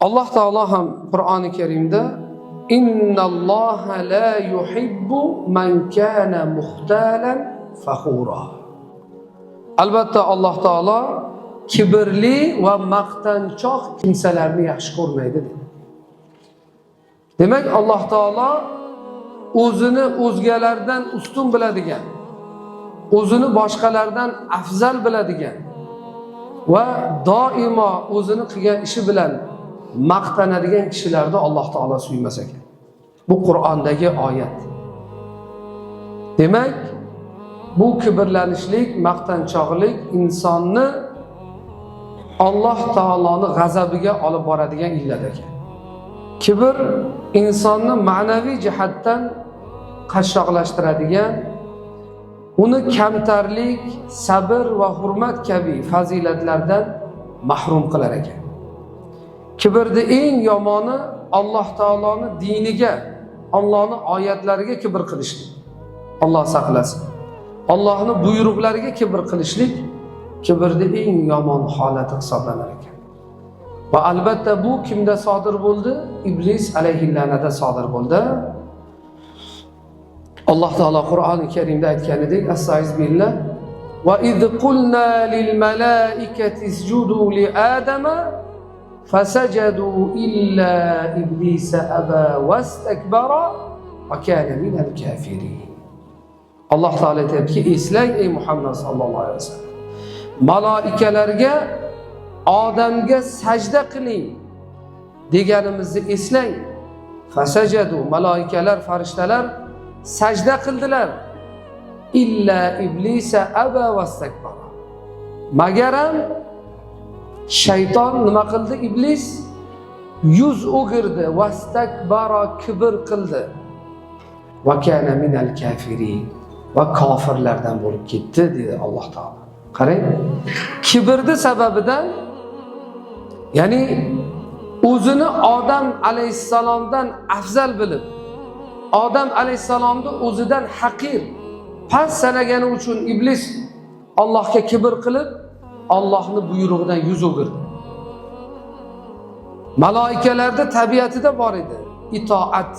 Alloh taolo ham Qur'oni Karimda innalloha la yuhibbu man kana muxtalan faxura. Albatta Alloh taolo kibrli va maqtanchoq kimsalarni yaxshi ko'rmaydi dedi. Demak, Alloh taolo o'zini o'zgalardan ustun biladigan, o'zini boshqalardan afzal biladigan va doimo o'zini qilgan ishi bilan maqtanadigan kishilarni Alloh taolo suymas ekan. Bu Qur'ondagi oyat. Demak, bu kibrlanishlik, maqtanchoqlik insonni Alloh taoloni g'azabiga olib boradigan illat ekan. Kibr insonni ma'naviy jihatdan qashshoqlashtiradigan, uni kamtarlik, sabr va hurmat kabi fazilatlardan mahrum qilar ekan. Kibrni eng yomoni Alloh taoloni diniga, Allohning oyatlariga kibr qilishlik. Alloh saqlasin. Allohning buyruqlariga kibr qilishlik kibrni eng yomon holati hisoblanar ekan. Va albatta bu kimda sodir bo'ldi? Iblis alayhillanada sodir bo'ldi. Alloh taolo Qur'oni Karimda aytganidek, astaiz billah: va iz qulna lil malaikati isjudu li adama fasajadu illa iblisa aba wastakbara va kana minal kafirin. Alloh taolo aytayaptiki, eslang ey Muhammad sallallohu alayhi vasallam. Maloikalarga odamga sajda qiling deganimizni eslang. Fasajadu, maloikalar, farishtalar sajda qildilar. Illa iblisa aba vastakbara. Magaram shayton nima qildi? Iblis yuz o'girdi, vastakbara, kibr qildi. Va kana minal kafirin, va kofirlardan bo'lib ketdi dedi Alloh taolo. Qarang, kibrni sababidan, ya'ni o'zini Odam alayhissalomdan afzal bilib, Odam alayhissalomni o'zidan haqir, past sanagani uchun iblis Allohga kibr qilib, Allohning buyrug'idan yuz o'girdi. Maloikalarda tabiatida bor edi itoat.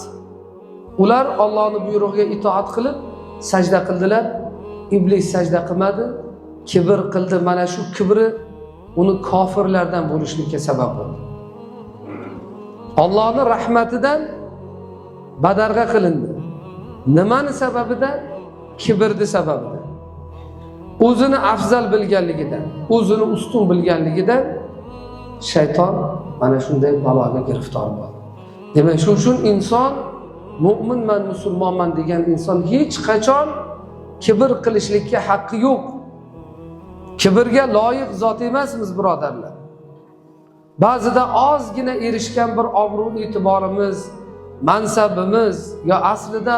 Ular Allohning buyrug'iga itoat qilib sajda qildilar. Iblis sajda qilmadi, kibr qildi. Mana shu kibri uni kofirlardan bo'lishlikka sabab bo'ldi. Allohning rahmatidan badarg'a qilindi. Nimani sababidan? Kibrni sababidan. O'zini afzal bilganligidan, o'zini ustun bilganligidan shayton mana shunday baloga giriftor bo'ldi. Demak, shuning uchun inson mo'minman, musulmonman degan inson hech qachon kibr qilishlikka haqqi yo'q. Kibrga loyiq zot emasmiz, birodarlar. Ba'zida ozgina erishgan bir obro' e'tiborimiz, mansabimiz yo aslida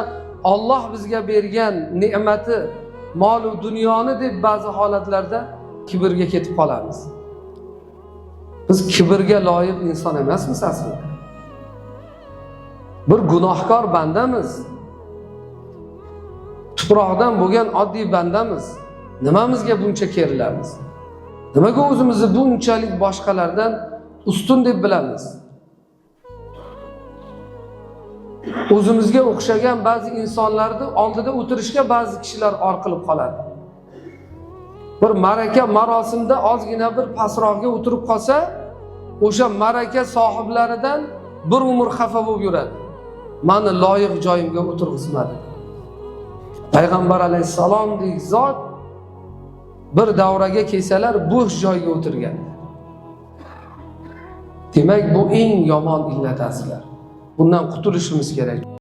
Alloh bizga bergan ne'mati, mol va dunyoni deb ba'zi holatlarda kibrga ketib qolamiz. Biz kibrga loyiq inson emasmiz aslida. Bir gunohkor bandamiz. Tuproqdan bo'lgan oddiy bandamiz. Nimamizga buncha kerilamiz? Nimaga o'zimizni bunchalik boshqalardan ustun deb bilamiz? O'zimizga o'xshagan ba'zi insonlarni oldida o'tirishga ba'zi kishilar or qilib qoladi. Bir ma'raka marosimda ozgina bir pastroqga o'tirib qolsa, o'sha ma'raka sohiblaridan bir umr xafa bo'lib yuradi. Mani loyiq joyimga o'tirg'izmadi. Payg'ambar alayhissalomdek zot bir davraga kelsalar bo'sh joyga o'tirgan. Demak, bu eng yomon illat aslar. Bundan qutulishimiz kerak.